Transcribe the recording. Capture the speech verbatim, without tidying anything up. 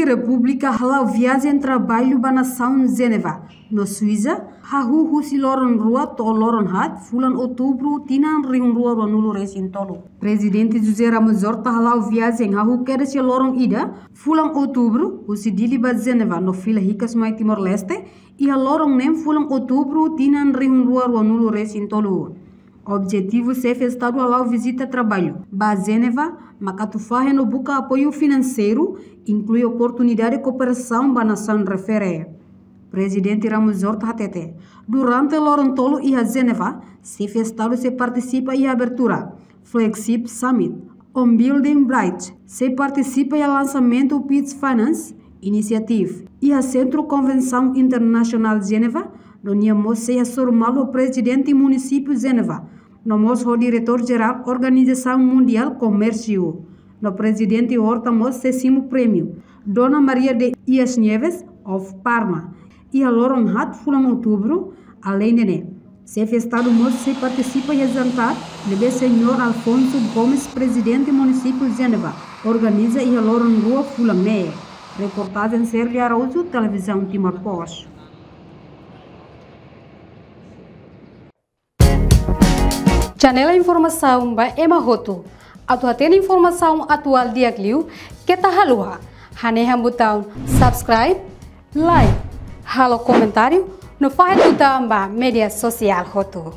Repúblika hala'o viajen traballu ba nasaun Jeneva no Suisa, hahú husi loron rua to'o loron haat fulan Outubru tinan rihun rua rua nulu resin tolu. Prezidente José Ramos Horta hala'o viajen hahú kedas iha loron ida fulan Outubru husi Dili ba Jeneva no fila hikas mai Timor-Leste iha loron neen fulan Outubru tinan rihun rua rua nulu resin tolu. Objetivu Xefe Estadu hala'o vizita traballu ba Jeneva mak atu fahe no buka apoiu finanseiru, inklui oportunidade kooperasaun ba nasaun refere. Prezidente Ramos Horta hatete, durante loron tolu iha Jeneva, Xefe Estadu sei partisipa iha abertura, Flagship Summit, On Building Bridges, sei partisipa iha lansamentu Peace Finance Initiative iha Sentru Konvensaun Internasionál Jeneva, no nia mós sei hasoru malu ho Prezidente Munisípiu Jeneva, no mós ho Diretór Jerál Organizasaun Mundiál Komérsiu. No Prezidente Horta mós sei simu prémiu Dona Maria de Ias Neves of Parma iha loron haat fulan Outubru. Aleinde ne'e, Xefe Estadu mós sei partisipa iha jantar ne'ebé Señór Alfonso Gomes, Prezidente Munisípiu Jeneva, organiza iha loron rua fulan ne'e. Reportajen Sergio Araújo, Televizaun Timor Post. Janela informasaun ba ema hotu. Atu hatene informasaun atuál di'ak liu, keta haluha hanehan butaun subscribe, like, halo komentáriu, no fahe tutan ba média sosiál hotu.